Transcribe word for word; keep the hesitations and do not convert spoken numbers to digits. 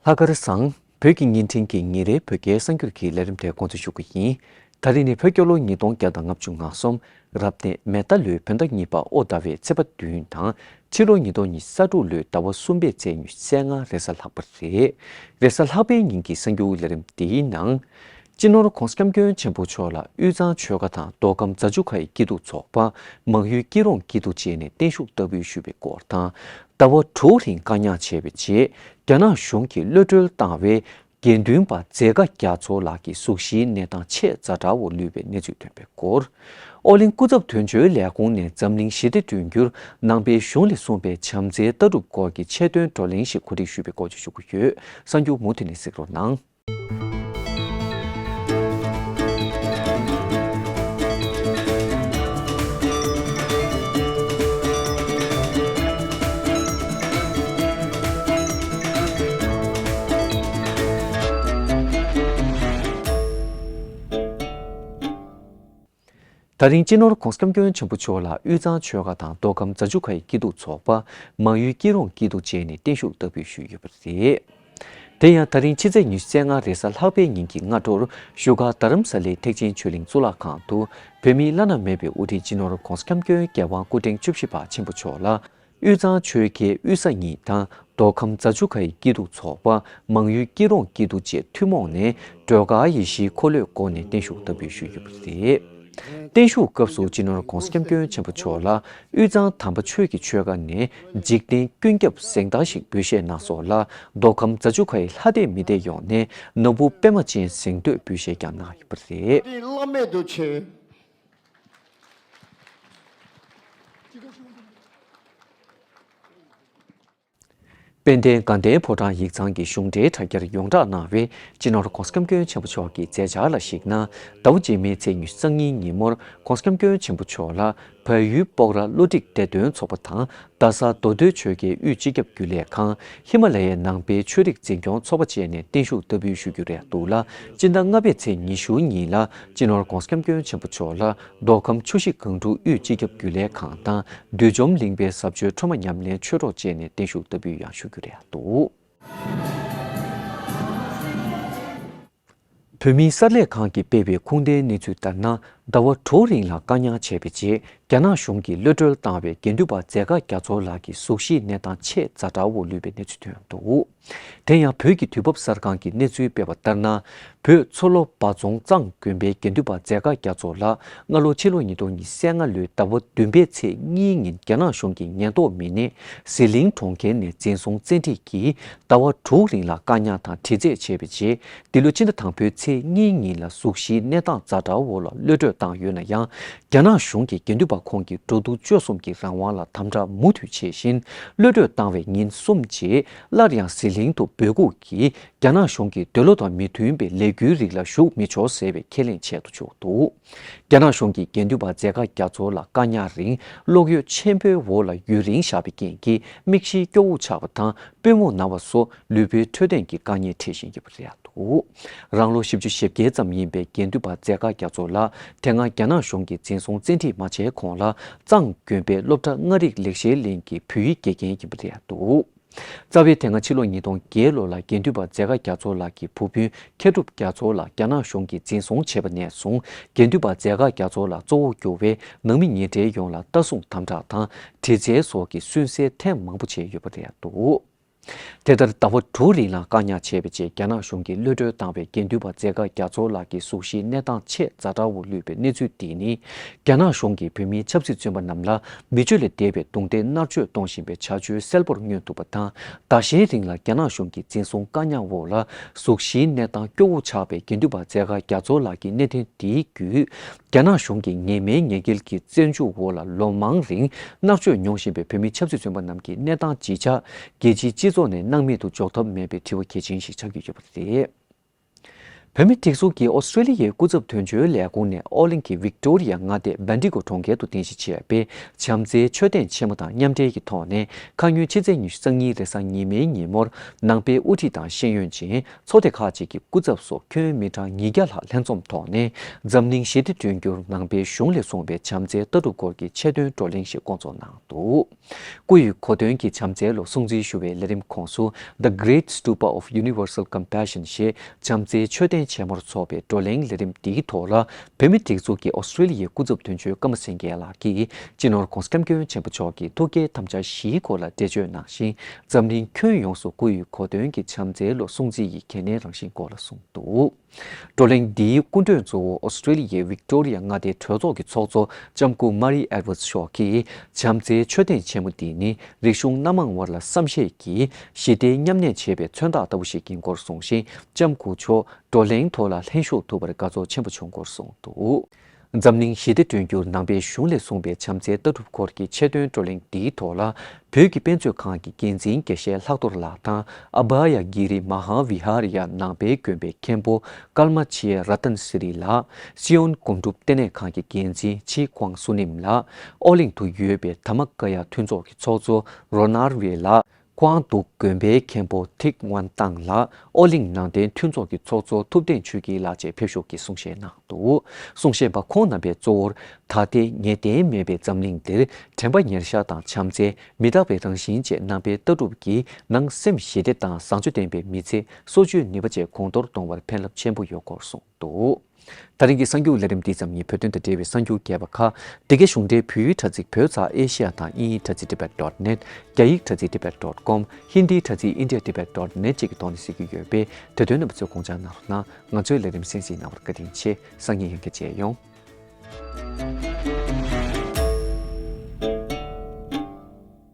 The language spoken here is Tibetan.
ལྷག་དཀར་བཟང་། བོད་ཀྱི་བརྙན་འཕྲིན་གྱི་ཉིན་རེའི་བོད་སྐད་གསར་འགྱུར་གྱི་ལས་རིམ་དེ་འགོ་འཛུགས་ཞུ་གི་ཡིན། ད་རིང་ནི་བོད་རྒྱལ་ལོ་ཉིས་སྟོང་བརྒྱ་དང་ལྔ་བཅུ་ང་གསུམ། རབ་གནས་མེ་རྟ་ལོའི་བོད་ཟླ་གཉིས་པ་ཨོ་ཟླ་བའི་ཚེས་པ་བདུན་དང་། ཕྱི་ལོ་ཉིས་སྟོང་ཉི་ཤུ་རྩ་དྲུག་ལོའི་ཟླ་བ་གསུམ་པའི་ཚེས་ཉི་ཤུ་རྩ་ལྔ་རེས་གཟའ་ལྷག་པ་རེད། རེས་གཟའ་ལྷག་པའི་ཉིན་གྱི་གསར་འགྱུར་ལས་རིམ་འདིའི་ནང་། སྤྱི་ནོར་༧གོང་ས་༧སྐྱབས་མགོན་ཆེན་པོ་མཆོག་ལ་དབུས་གཙང་ཆོལ་ཁ་དང་མདོ་ཁམས་རྫ་ཆུ་ཁའི་སྐྱིད་སྡུག་ཚོགས་པ་མང་ཡུལ་སྐྱིད་གྲོང་སྐྱིད་སྡུག་བཅས་ནས་བརྟན་བཞུགས་བསྟར་འབུལ་ཞུས་པའི་སྐོར་དང་། ཟླ་བ་དྲུག་རིང་བཀག་ཉར་བྱས་པའི་རྗེས། རྒྱ་ནག་གཞུང་གིས་གློད་གྲོལ་བཏང་བའི་དགེ་འདུན་པ་མཛད་དགའ་རྒྱ་མཚོ་ལགས་ཀྱི་གཟུགས་གཞིའི་གནས་སྟངས་ཆེས་ཛ་དྲག་པོ་ལུས་པའི་གནས་ཚུལ་ཐོན་པའི་སྐོར། ཨོ་གླིང་སྐུ་ཚབ་དོན་གཅོད་ལས་ཁུངས་ནས་འཛམ་གླིང་ཞི་བདེ་བསྐྲུན་རྒྱུར་ནང་པའི་གཞུང་ལས་གསུངས་པའི་བྱམས་བརྩེའི་ལྟ་གྲུབ་སྐོར་གྱི་ཆེད་དོན་བགྲོ་གླེང་ཞིག་གོ་སྒྲིག་ཞུས་པའི་སྐོར་བཅས་ཞུ་གི་ཡོད། གསར་འགྱུར་མུ་མཐུད་ནས་གཟིགས་རོགས་གནང་། ད་རིང་སྤྱི་ནོར་༧གོང་ས་༧སྐྱབས་མགོན་ཆེན་པོ་མཆོག་ལ་དབུས་གཙང་ཆོལ་ཁ་དང་མདོ་ཁམས་རྫ་ཆུ་ཁའི་སྐྱིད་སྡུག་ཚོགས་པ་མང་ཡུལ་སྐྱིད་གྲོང་སྐྱིད་སྡུག་བཅས་ནས་བརྟན་བཞུགས་བསྟར་འབུལ་ཞུས་ཡོད་པ་རེད། དེ་ཡང་ད་རིང་ཕྱི་ཚེས་ཉི་ཤུ་རྩ་ལྔ་རེས་གཟའ་ལྷག་པའི་ཉིན་གྱི་སྔ་དྲོར་བཞུགས་སྒར་རྡ་རམ་ས་ལའི་ཐེག་ཆེན་ཆོས་གླིང་གཙུག་ལག་ཁང་དུ་བོད་མིའི་བླ་ན་མེད་པའི་དབུ་ཁྲིད་སྤྱི་ནོར་༧གོང་ས་༧སྐྱབས་མགོན་རྒྱལ་དབང་སྐུ་ཕྲེང་བཅུ་བཞི་པ་ཆེན་པོ་མཆོག་ལ་དབུས་གཙང་ཆོལ་ཁའི་དབུས་ས་གཉིས་དང་མདོ་ཁམས་རྫ་ཆུ་ཁའི་སྐྱིད་སྡུག་ཚོགས་པ་མང་ཡུལ་སྐྱིད་གྲོང་སྐྱིད་སྡུག་བཅས་ཐུན་མོང་ནས་སྒྲོལ་དཀར་ཡེ་ཤེས་འཁོར་ལོའི་སྒོ་ནས་བརྟན་བཞུགས་བསྟར་འབུལ་ཞུས་ཡོད་པ་རེད། བརྟན་བཞུགས་སྐབས་སུ་སྤྱི་ནོར་༧གོང་ས་༧སྐྱབས་མགོན་ཆེན་པོ་མཆོག་ལ་དབུས་གཙང་དམ་པ་ཆོས་ཀྱི་ཆོལ་ཁ་ནས་འཇིག་རྟེན་ཀུན་ཁྱབ་གཟེངས་རྟགས་ཤིག་འབུལ་བཞེས་གནང་སོགས་ལ་མདོ་ཁམས་རྫ་ཆུ་ཁའི་ལྷ་སྡེ་མི་སྡེ་ཡོངས་ནས་ནོར་བུ་པད་མ་ཅན་གཟེངས་བསྟོད་འབུལ་བཞེས་ཀྱང་གནང་ཡོད་པ་རེད། བླ་མེད་དུ་ཆེ། དཔལ་ལྡན་དགའ་ལྡན་ཕོ་བྲང་ཡིག་ཚང་གི་གཞུང་འབྲེལ་དྲ་རྒྱར་ཡོངས་གྲགས་གནང་བའི་སྤྱི་ནོར་༧གོང་ས་༧སྐྱབས་མགོན་ཆེན་པོ་མཆོག་གི་མཛད་འཆར་ལ་གཞིགས་ན། ཟླ་བ་རྗེས་མའི་ཚེས་ཉི་ཤུ་རྩ་གཉིས་ཉིན་མོར་༧གོང་ས་༧སྐྱབས་མགོན་ཆེན་པོ་མཆོག་ལ་བལ་ཡུལ་སྤོག་ར་བློ་གྲོས་བདེ་དོན་ཚོགས་པ་དང་། རྡ་ས་མདོ་སྟོད་ཆོལ་ཁའི་དབུས་སྤྱི་ཁྱབ་རྒྱུན་ལས་ཁང་། ཧི་མ་ལ་ཡའི་ནང་པའི་ཆོས་རིག་འཛིན་སྐྱོང་ཚོགས་པ་བཅས་ནས་བརྟན་བཞུགས་བསྟར་འབུལ་ཞུ་རྒྱུ་རེད་འདུག་ལ། སྤྱི་ཟླ་ལྔ་པའི་ཚེས་ཉི་ཤུ་ཉིན་ལ་སྤྱི་ནོར་༧གོང་ས་༧སྐྱབས་མགོན་ཆེན་པོ་མཆོག་ལ་མདོ་ཁམས་ཆུ་བཞི་སྒང་དྲུག་དབུས་སྤྱི་ཁྱབ་རྒྱུན་ལས་ཁང་དང་། བདུད་འཇོམས་གླིང་པའི་ཟབ་ཆོས་ཁྲོས་མ་ཉམས་ལེན་ཆོས་གྲོགས་བཅས་ནས་བརྟན་བཞུགས་བསྟར་འབུལ་ཡང་ཞུ་རྒྱུ་རེད་འདུག། བོད་མིའི་གསར་ལས་ཁང་གིས་སྤེལ་བའི་ཁུངས་ལྡན་གནས་ཚུལ་ལྟར་ན། ཟླ་བ་དྲུག་རིང་ལ་བཀག་ཉར་བྱས་པའི་རྗེས། རྒྱ་ནག་གཞུང་གིས་གློད་གྲོལ་བཏང་བའི་དགེ་འདུན་པ་མཛད་དགའ་རྒྱ་མཚོ་ལགས་ཀྱི་གཟུགས་གཞིའི་གནས་སྟངས་ཆེས་ཛ་དྲག་པོ་ལུས་པའི་གནས་ཚུལ་ཐོན་འདུག། དེ་ཡང་བོད་ཀྱི་དུས་བབ་གསར་ཁང་གིས་གནས་ཚུལ་སྤེལ་བ་ལྟར་ན། བོད་མཚོ་ལྷོ་སྦ་རྫོང་གཙང་དགོན་པའི་དགེ་འདུན་པ་མཛད་དགའ་རྒྱ་མཚོ་ལགས་སྔ་ལོ་ཕྱི་ལོ་ཉིས་སྟོང་ཉི་ཤུ་རྩ་ལྔ་ལོའི་ཟླ་བ་བདུན་པའི་ཚེས་གཉིས་ཉིན་རྒྱ་ནག་གཞུང་གི་ཉེན་རྟོག་མི་སྣས་ཟི་ལིང་གྲོང་ཁྱེར་ནས་འཛིན་བཟུང་བཙན་ཁྲིད་ཀྱིས་ཟླ་བ་དྲུག་རིང་ལ་བཀག་ཉར་དང་དྲི་རྩད་བྱས་པའི་རྗེས། འདི་ལོ་སྤྱི་ཟླ་དང་པོའི་ཚེས་གཉིས་ཉིན་ལ་གཟུགས་གཞིའི་གནས་སྟངས་ཛ་དྲག་པོ་ལ་གློད་གྲོལ་བཏང་ཡོད་ན་ཡང་། རྒྱ་ནག་གཞུང་གིས་དགེ་འདུན་པ་ཁོང་གི་འགྲོ་འདུག་སྤྱོད་གསུམ་གྱི་རང་དབང་ལ་དམ་དྲག་མུ་མཐུད་བྱེད་བཞིན། གློད་གྲོལ་བཏང་བའི་ཉིན་གསུམ་རྗེས་སླར་ཡང་ཟི་ལིང་དུ་འབོད་འགུག་གིས། རྒྱ་ནག་གཞུང་གིས་འདོད་བློ་དང་མི་མཐུན་པའི་ལས་འགུལ་རིགས་ལ་ཞུགས་མི་ཆོག་ཟེར་བའི་ཁས་ལེན་བྱས་འདུག་ཆོག་འདུག། རྒྱ་ནག་གཞུང་གིས་དགེ་འདུན་པ་མཛད་དགའ་རྒྱ་མཚོ་ལ་བཀག་ཉར་རིང་གློག་གཡོག་ཆེན་པོའི་འོག་ལ་ཡུན་རིང་བཞག་པའི་རྐྱེན་གྱིས་མིག་ཤེལ་སྐྱོ་བོ་ཆགས་པ་དང་པུས་མོ་ན་བ་སོགས་ལུས་པོའི་འཕྲོད་བསྟེན་གྱི་དཀའ་ངལ་འཕྲད་བཞིན་ཡོད་པ་རེད་འདུག། རང་ལོ་བཞི་བཅུ་ཞེ་བརྒྱད་ཙམ་ཡིན་པའི་དགེ་འདུན་པ་མཛད་དགའ་རྒྱ་མཚོ་ལགས་དེ་སྔ་རྒྱ་ནག་གཞུང་གིས་འཛིན་བཟུང་བཙན་ཁྲིད་མ་བྱས་གོང་ལ་གཙང་དགོན་པའི་སློབ་གྲྭ་ལྔ་རིག་ལེགས་བཤད་གླིང་གི་བོད་ཡིག་དགེ་རྒན་ཡིན་པ་རེད་འདུག། རྩ་བའི་དེ་སྔ་ཕྱི་ལོ་ཉིས་སྟོང་བརྒྱད་ལོ་ལ་དགེ་འདུན་པ་མཛད་དགའ་རྒྱ་མཚོ་ལགས་ཀྱི་བུ་སྤུན་མཁས་གྲུབ་རྒྱ་མཚོ་ལགས་རྒྱ་ནག་གཞུང་གིས་འཛིན་བཟུང་བྱས་པ་ནས་བཟུང་དགེ་འདུན་པ་མཛད་དགའ་རྒྱ་མཚོ་ལགས་གཙོ་བོ་གྱུར་བའི་ནང་མི་ཉེ་འབྲེལ་ཡོངས་ལ་ལྟ་སྲུང་དམ་དྲག་དང་དྲི་རྩད་སོགས་ཀྱི་སུན་གཙེར་ཐེངས་མང་པོ་བྱས་ཡོད་པ་རེད་འདུག། དེ་ལྟར་ཟླ་བ་དྲུག་རིང་ལ་བཀག་ཉར་བྱས་པའི་རྗེས་རྒྱ་ནག་གཞུང་གིས་གློད་གྲོལ་བཏང་བའི་དགེ་འདུན་པ་མཛད་དགའ་རྒྱ་མཚོ་ལགས་ཀྱི་གཟུགས་གཞིའི་གནས་སྟངས་ཆེས་ཛ་དྲག་པོ་ལུས་པའི་གནས་ཚུལ་འདི་ནི། རྒྱ་ནག་གཞུང་གིས་བོད་མིའི་ཆབ་སྲིད་བཙོན་པ་རྣམས་ལ་མི་སྤྱོད་ལས་འདས་པའི་རྡུང་རྡེག་མནར་གཅོད་གཏོང་བཞིན་པའི་བྱ་སྤྱོད་གསལ་པོར་མངོན་ཐུབ་པ་དང་། ཟླ་ཤས་རིང་ལ་རྒྱ་ནག་གཞུང་གི་འཛིན་བཟུང་བཀག་ཉར་འོག་ལ་གཟུགས་གཞིའི་གནས་སྟངས་སྐྱོ་བོ་ཆགས་པའི་དགེ་འདུན་པ་མཛད་དགའ་རྒྱ་མཚོ་ལགས་ཀྱི་གནད་དོན་འདིའི་བརྒྱུད། རྒྱ་ནག་གཞུང་གིས་ངེས་མེད་ངེས་འགེལ་གྱི་བཙོན་འཇུག་འོག་ལ་ལོ་མང་རིང་མནར་གཅོད་མྱོང་བཞིན་པའི་བོད་མི་ཆབ་སྲིད་བཙོན་པ་རྣམས་ཀྱི་གནས་སྟངས་ཇི་ཆགས་རྒྱལ་སྤྱིའི་སྤྱི་ཚོགས་ནས་སྣང་མེད་དུ་འཇོག་ཐབས་མེད་པའི་དྲི་བ་གལ་ཆེན་ཞིག་ཆགས་ཀྱི་ཡོད་པ་རེད། བོད་མིའི་སྒྲིག་འཛུགས་ཀྱིས་ཨོ་སི་ཀྲེ་ལི་ཡའི་སྐུ་ཚབ་དོན་གཅོད་ལས་ཁུངས་ནས་ཨོ་གླིང་གི་ཝིག་ཏོ་རི་ཡ་མངའ་སྡེ་བན་ཌི་གོ་གྲོང་ཁྱེར་དུ་རྟེན་གཞི་བྱས་པའི་བྱམས་བརྩེའི་མཆོད་རྟེན་ཆེན་མོ་དང་མཉམ་འབྲེལ་གྱི་ཐོག་ནས། ཁ་ཉིན་ཕྱི་ཚེས་ཉི་ཤུ་རྩ་གཉིས་རེས་གཟའ་ཉི་མའི་ཉིན་མོར། ནང་པའི་དབུ་ཁྲིད་དང་ཤེས་ཡོན་ཅན། ཚོགས་སྡེ་ཁག་ཅིག་གི་སྐུ་ཚབ་སོགས་ཁྱོན་མི་གྲངས་ཉིས་བརྒྱ་ལྷག་ལྷན་འཛོམས་ཐོག་ནས། འཛམ་གླིང་ཞི་བདེ་བསྐྲུན་རྒྱུར་ནང་པའི་གཞུང་ལས་བཟུང་བའི་བྱམས་བརྩེའི་ལྟ་གྲུབ་སྐོར་གྱི་ཆེད་དོན་བགྲོ་གླེང་ཞིག་བསྐོང་ཚོགས་གནང་འདུག། སྐུ་ཡི་གོ་སྟོན་གྱི་བྱམས་བརྩེའི་ལོ་སྲུང་བརྩི་ཞུ་བའི་ལས་རིམ་ཁོངས་སུ། The Great Stupa of Universal Compassion ཞེས་བྱམས་བརྩེའི་མཆོད་རྟེན་ཆེན་མོར་འཚོགས་པའི་བགྲོ་གླེང་ལས་རིམ་འདིའི་ཐོག་ལ། བོད་མིའི་སྒྲིག་འཛུགས་ཀྱི་ཨོ་སི་ཀྲེ་ལི་ཡའི་སྐུ་ཚབ་དོན་གཅོད་ཀརྨ་སེང་གེ་ལགས་ཀྱིས། སྤྱི་ནོར་༧གོང་ས་༧སྐྱབས་མགོན་ཆེན་པོ་མཆོག་གི་ཐུགས་བསྐྱེད་དམ་བཅའ་བཞིའི་སྐོར་ལ་འགྲེལ་བརྗོད་གནང་ཞིང་། འཛམ་གླིང་ཁྱོན་ཡོངས་སུ་སྐུ་ཡི་གོ་སྟོན་གྱི་བྱམས་བརྩེའི་ལོ་སྲུང་བརྩི་ཡི་གལ་གནད་རང་བཞིན་སྐོར་ལ་གསུངས་འདུག། བགྲོ་གླེང་འདིའི་སྐུ་མགྲོན་གཙོ་བོ་ཨོ་སི་ཀྲེ་ལི་ཡའི་ཝིག་ཏོ་རི་ཡ་མངའ་སྡེའི་གྲོས་ཚོགས་ཀྱི་ཚོགས་གཙོ་ལྕམ་སྐུ་མ་རི་ཨེ་ཌི་ཝར་ཌི་མཆོག་གིས། བྱམས་བརྩེའི་མཆོད་རྟེན་ཆེན་མོ་འདི་ནི་རིག་གཞུང་སྣ་མང་བར་ལ་བསམ་ཤེས་ཀྱིས་ཞི་བདེའི་མཉམ་གནས་བྱེད་པའི་མཚོན་རྟགས་ལྟ་བུ་ཞིག་ཡིན་སྐོར་གསུངས་ཤིང་། ལྕམ་སྐུ་མཆོག་བགྲོ་གླེང་ཐོག་ལ་ལྷན་ཞུགས་ཐུབ་པར་དགའ་ཚོར་ཆེན་པོ་བྱུང་སྐོར་གསུངས་འདུག། འཛམ་གླིང་ཞི་བདེ་བསྐྲུན་རྒྱུར་ནང་པའི་གཞུང་ལས་བཟུང་བའི་བྱམས་བརྩེའི་ལྟ་གྲུབ་སྐོར་གྱི་ཆེད་དོན་བགྲོ་གླེང་འདིའི་ཐོག་ལ། བོད་ཀྱི་དཔེ་མཛོད་ཁང་གི་འགན་འཛིན་དགེ་བཤེས་ལྷག་རྡོར་ལགས་དང་། ཨ་བྷ་ཡ་གི་རི་མ་ཧཱ་བི་ཧཱར་ཡ་ནང་པའི་དགོན་པའི་མཁན་པོ་ཀརྨ་ཆེ་ར་ཏན་སི་རི་ལགས། སི་ཡོན་སྒོམ་སྒྲུབ་ལྟེ་གནས་ཁང་གི་འགན་འཛིན་ཆི་ཀོང་སུ་ནིམ་ལགས། ཨོ་གླིང་དུ་ཡོད་པའི་དྷརྨ་ཀ་ཡ་མཐུན་ཚོགས་ཀྱི་ཚོགས་གཙོ་རོ་ནར་ཝེ་ལགས། ཀོང་ཏུའུ་དགོན་པའི་མཁན་པོ་ཐིག་ཝན་ཏང་ལགས། ཨོ་གླིང་ནང་བསྟན་མཐུན་ཚོགས་ཀྱི་ཚོགས་གཙོ་ཐུབ་བསྟན་ཆོས་སྐྱིད་ལགས་བཅས་ཕེབས་ཞུགས་ཀྱིས་གསུང་བཤད་གནང་འདུག། གསུང་བཤད་པ་ཁོང་རྣམ་པས་གཙོ་བོར། ད་ལྟའི་ངེས་གཏན་མེད་པའི་འཛམ་གླིང་འདིར། དྲན་པ་ཉེར་བཞག་དང་བྱམས་བརྩེ། མི་རྟག་པའི་རང་བཞིན་བཅས་ནང་པའི་ལྟ་གྲུབ་ཀྱིས་ནང་སེམས་ཞི་བདེ་དང་བཟང་སྤྱོད་ལྡན་པའི་མི་ཚེ་སྲོག་གཅོད་ནུས་པ་བཅས་གོང་མཐོར་གཏོང་བར་ཕན་རླབས་ཆེན་པོ་ཡོད་སྐོར་གསུངས་འདུག། ད་རིང་གི་གསར་འགྱུར་ལས་རིམ་འདི་ཙམ་ཡིན། བོད་དོན་དང་འབྲེལ་བའི་གསར་འགྱུར་རྒྱས་པ་ཁག་འདི་གའི་གཞུང་འབྲེལ་བོད་ཡིག་དྲ་ཚིགས་བོད་ཚགས་ཨེ་ཤི་ཡ་དང་དབྱིན་ཡིག་དྲ་ཚིགས་tibet dot net། རྒྱ་ཡིག་དྲ་ཚིགས་tibet dot com། ཧིན་དིའི་དྲ་ཚིགས་india tibet dot net བཅས་ཀྱི་ཐོག་ནས་གཟིགས་རྒྱུ་ཡོད་པས། དེ་དོན་རྣམ་པ་ཚོས་དགོངས་འཇགས་གནང་རོགས་གནང་། ང་ཚོའི་ལས་རིམ་གསན་གཟིགས་གནང་བར་བཀའ་དྲིན་ཆེ། སང་ཉིན་ཡང་བསྐྱར་མཇལ་ཡོང་།